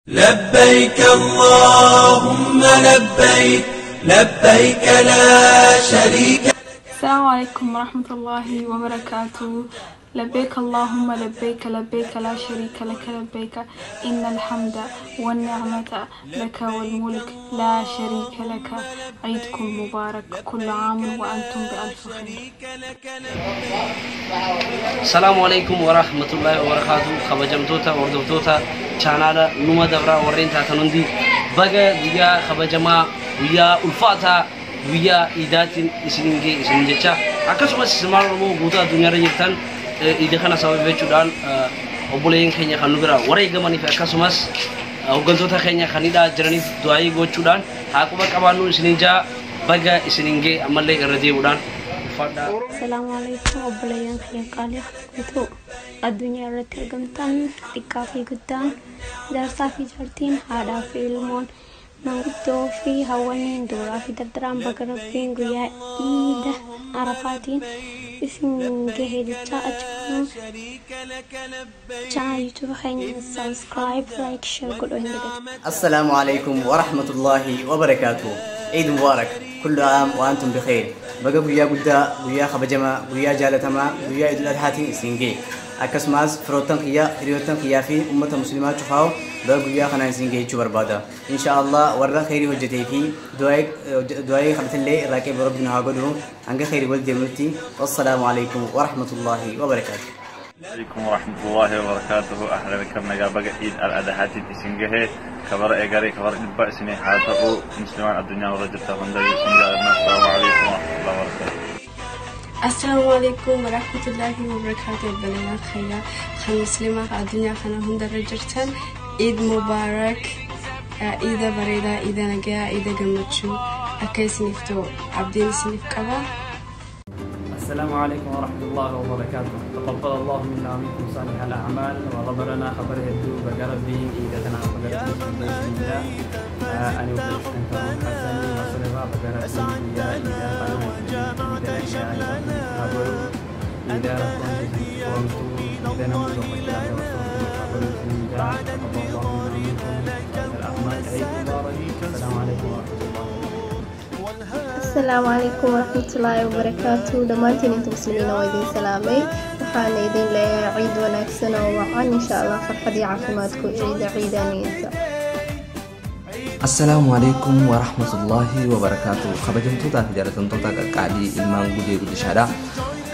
لبيك اللهم لبيك لبيك لا شريك. السلام عليكم ورحمة الله وبركاته. لبيك اللهم لبيك لبيك لا شريك لك لبيك إن الحمد والنعمة لك والملك لا شريك لك. عيدكم مبارك، كل عام وأنتم بألف خير. السلام عليكم ورحمة الله وبركاته. kabajamtoota hordoftoota chaanaala Numa Dabraa warreen taatan hundi, baga guyyaa kabajamaa, guyyaa ulfaataa, guyyaa iidaatiin isinin ga'e isin jecha, akkasumas ilmaan Oromoo guutuu addunyaarra jirtan iida kana sababeeffachuudhaan obboleeyyan keenya kan nu bira wareegamaniif, akkasumas hooggantoota keenya kan hidhaa jiraniif du'aayii gochuudhaan haa quba qabaannu isinin jaa. Baga isinin ga'e ammallee irra deemuudhaan ulfaadhaa. Asalaamu alaikum obboleeyyan kiyya qaalii guutuu addunyaa irratti argamtan, xiqqaa fi guddaan, jaarsaa fi jaartiin, haadhaa fi ilmoon, manguddoo fi hawwaniin, duuraa fi dardaraan, baga Rabbiin guyyaa Iida Arafaatiin isin gahe jechaa, achumaan channel YouTube keenya subscribe, like, share godhuu hin dagatinaa. السلام عليكم ورحمة الله وبركاته. عيد مبارك، كل عام وأنتم بخير. Baga guyyaa guddaa, guyyaa kabajamaa, guyyaa jaalatamaa, guyyaa Idul Adhaatiin isin gahe. Akkasumas firoottan kiyya, hiriyoottan kiyyaa fi ummata muslimaa cufaa'u baga guyyaa kanaan isin gahe jechuu barbaada. Insha Allah warra kheyrii hojjetee fi du'aayii kadhatillee irraa qeebba Rabbi nu haa godhu. Hanga kheyrii wal deemnutti, wassalaamu alaikum warahmatullahi wabarakaatuh. عليكم ورحمة الله وبركاته. أهلا بكم نجا بقى عيد الأضحى isin gahe. كبر إيجاري كبر إبا إسني حاته مسلمان الدنيا ورجل تهندي السلام عليكم ورحمة الله وبركاته. السلام عليكم ورحمة الله وبركاته. obboleeyyan kiyya kan muslima addunyaa kana hundarra jirtan, Eid Mubarak. Iida bareedaa, iida nagayaa, iida gammachuu akka isiniif ta'u abdiin isiniif qaba. السلام عليكم ورحمة الله وبركاته. تقبل الله منا ومنكم صالح الأعمال وغفر لنا خبر هدو بقربين إيدتنا بقربين بإذن الله. أنا وبلشتن حسن وصلوا بقربين يا إيدا إيدا إيدا نموذج تقبل الله منا ومنكم صالح الأعمال. عيد مبارك. السلام عليكم ورحمة الله. Asalaamu calaykum waraxmatullaahi wabarakaatu. Dhammaantiin inta muslimiina waa idin salaamay. Waxaana idin leeyahay ciid wanaagsan oo wacan, insha Allah farxad iyo caafimaadku ciida ciidaaniinta. Assalaamu alaikum warahmatullahi wabarakaatu. Kabajamtootaa fi jaalatamtoota qaqqaalii ilmaan gudee guddishaadha.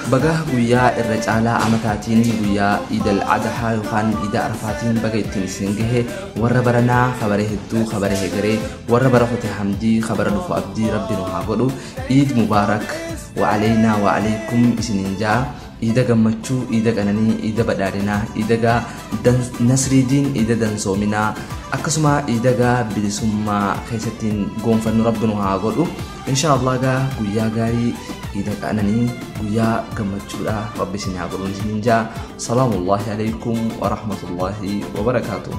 Baga guyyaa irra caalaa amataatiin, guyyaa Iidal Adahaa yookaan Iida Arafaatiin baga ittiin isin gahe. Warra baranaa kabare hedduu, kabare hegeree, warra bara hote hamdii, kabara dhufu abdii Rabbi nu haa godhu. Iid mubaarak wa aleynaa wa aleykum isiniin jaa. Iida gammachuu, iida qananii, iida badhaadhinaa, iida gaa nasriidiin, iida dansoominaa, akkasuma iida gaa bilisummaa keessattiin goonfannu Rabbi nu haa godhu. Insha Allah gaa guyyaa gaarii, iida qananii, guyyaa gammachuudha Rabbi isin haa godhu isiniin jaa. Salaamullahi alaikum wa rahmatullahi wa barakaatuh.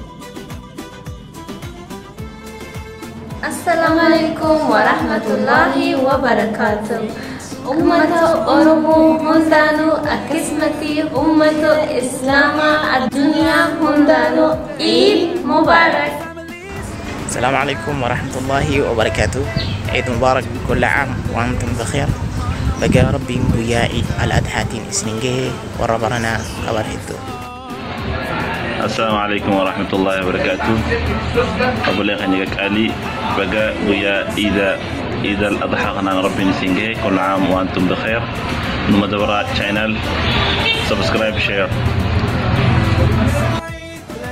Assalamu alaikum warahmatullahi wabarakatuh. Ummata Oromoo hundaanuu, akkasumatti ummata Islaamaa addunyaa hundaanuu, Eid Mubarak. السلام عليكم ورحمة الله وبركاته. عيد مبارك، كل عام وأنتم بخير. Baga Rabbiin guyyaa Iid al-Adhaatiin isin gahe. Warra baranaa kabar hedduu. السلام عليكم ورحمة الله وبركاته. Obboleeyyan keenya qaqqaalii, baga guyyaa Iid al-Adha kanaan Rabbiin isin gahe. كل عام وأنتم بخير. Numa Dabraa channel subscribe, share.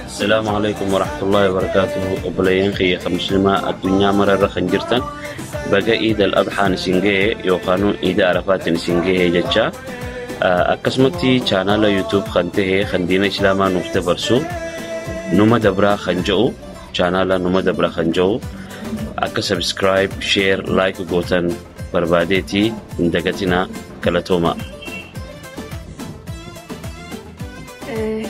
السلام عليكم ورحمة الله وبركاته. Obboleeyyan kiyya muslima addunyaa mararra kan jirtan, baga Iid al-Adhaan isin gahe yookaan Iida Arafaatiin isin gahe jecha, akkasumatti chaanaala YouTube kan tahe kan diina islaamaa nuuf dabarsu, Numa Dabraa kan jedhu, chaanaala Numa Dabraa kan jedhu akka subscribe, share, like gootan barbaadeetii hin dagatinaa. Galatooma.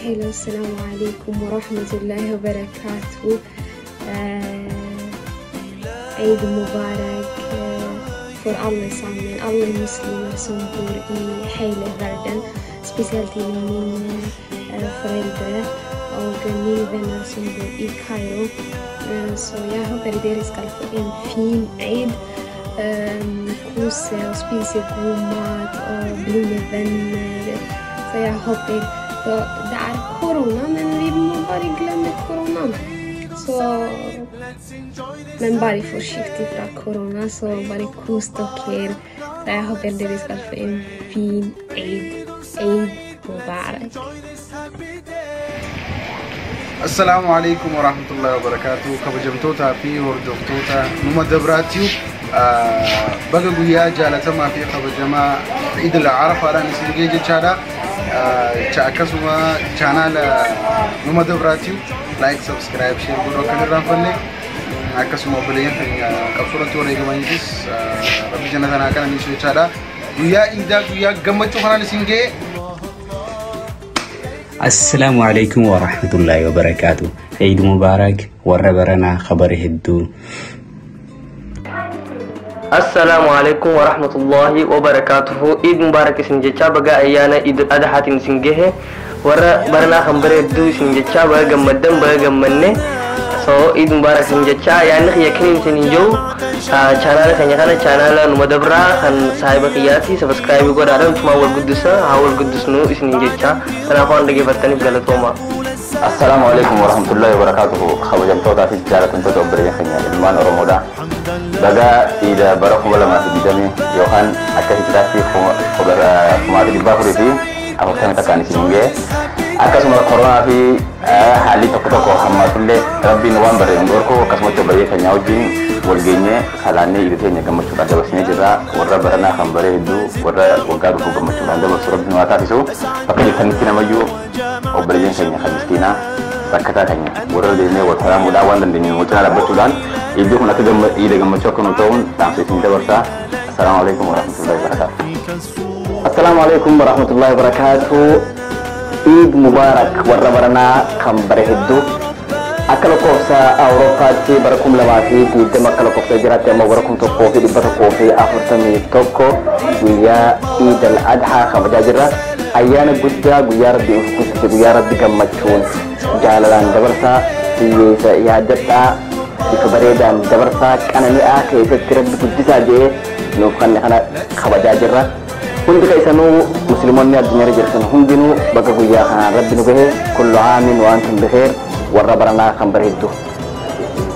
Hello, السلام عليكم ورحمة الله وبركاته. عيد مبارك för alla sammen, alla muslimer som bor i hela världen, speciellt till min föräldrar. Og mine venner som bor i Kairo. Så jeg håper dere skal få en fin eid. Kose og spise god mat og bli med venner. Så jeg håper. Så det er korona, men vi må bare glemme korona. Så, men bare forsiktig fra korona, så bare kos dere. Så jeg håper dere skal få en fin eid. Eid Mubarak. Assalaamu alaikum warahmatullahi wabarakatuh. Kabajamtootaa fi hordoftoota Numa Dabraatiif baga guyyaa jaalatamaa fi kabajamaa Idil Arafaadhaan isin ga'e jechaadha. Akkasuma chaanaala Numa Dabraatiif like, subscribe, share godhuu akka hin irraanfanne, akkasuma obboleeyyan keenya qabsoorratti wareegamaniifis rabbi jannata naa qananiisu jechaadha. Guyyaa iidaa guyyaa gammachuu kanaan isin ga'e. السلام عليكم ورحمة الله وبركاته. عيد مبارك وربرنا خبر هدو. السلام عليكم ورحمة الله وبركاته. عيد مبارك سنجتا بقى أيانا عيد الأضحى سنجه وربرنا خبر هدو سنجتا بقى جمدن بقى جمنه. So عيد مبارك سنجتا يعني يكنين سنجو channel keenya kana channel Numa Dabraa kan saahiba kiyyaati subscribe godhaadhaan tuma wal guddisa haa wal guddisnu isiniin jecha kanaaf waan dhaggeeffattaniif galatooma. Assalaamu alaikum warahmatullahi wabarakatuh. Kabajamtootaa fi jaalatamtoota obboleeyyan keenya ilmaan Oromoodha. Baga iida bara 2020 yookaan akka hijiraatti 1441 isin ga'e. Akkasuma koronaa fi haalli tokko tokko hammaatullee rabbiin waan barree nu dhorku akkasumatti obboleeyyan keenya wajjin wal geenyee salaannee iida teenya gammachuudhaan dabarsinee jirra. Warra baranaa kan baree hedduu warra waggaa dhufu gammachuudhaan dabarsu rabbiin nu haa taasisu. Bakka jirtanitti namayyuu obboleeyyan keenya kan miskiinaa rakkataa keenya warra deemnee wal salaamuudhaan waan dandeenye wal cinaa dhaabbachuudhaan iiddi kun akka iida gammachuu akka nu ta'uun dhaamsa isin dabarsaa. Assalaamu alaikum warahmatullahi wabarakaatuh. Assalaamu alaikum warahmatullahi wabarakaatuh. Eid Mubarak warra baranaa kan bare hedduu. Akka lakkoofsa Awurooppaatti bara 2020 akka lakkoofsa jiraatti ammoo bara 1141 guyyaa Eid al-Adha kabajaa jirra. Ayyaana guddaa guyyaa rabbi of guddise guyyaa rabbi gammachuun jaalalaan dabarsaa hiyyeessa yaadadhaa bifa bareedaan dabarsaa qanani'aa keessatti rabbi guddisaa jedhee nuuf kanne kana kabajaa jirra. Hundi keessanuu musliimonni addunyaarra jirtan hundinuu bakka guyyaa kanaan rabbi nu gahe kullu aamin wa antum bikheer warra baranaa kan bareeddu.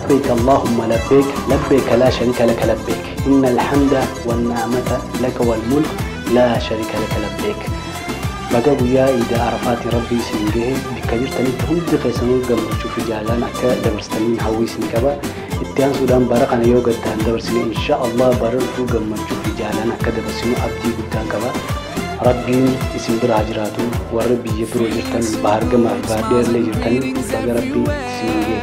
لبيك اللهم لبيك لبيك لا شريك لك لبيك إن الحمد والنعمة لك والملك لا شريك لك لبيك. Baga guyyaa iida Arafaati rabbi isin gahe bakka jirtanitti hundi keessanuu gammachuu fi jaalalaan akka dabarsitaniin hawwii isin qaba. Itti aansuudhaan bara kana yoo gaddaan dabarsine insha Allah bara dhufuu gammachuu fi jaalalaan akka dabarsinu abdii guddaan qaba. Rabbiin isin bira haa jiraatu. Warra biyya biroo jirtan bahar gamaa fi bahar dheerlee jirtan baga rabbiin isin gahe.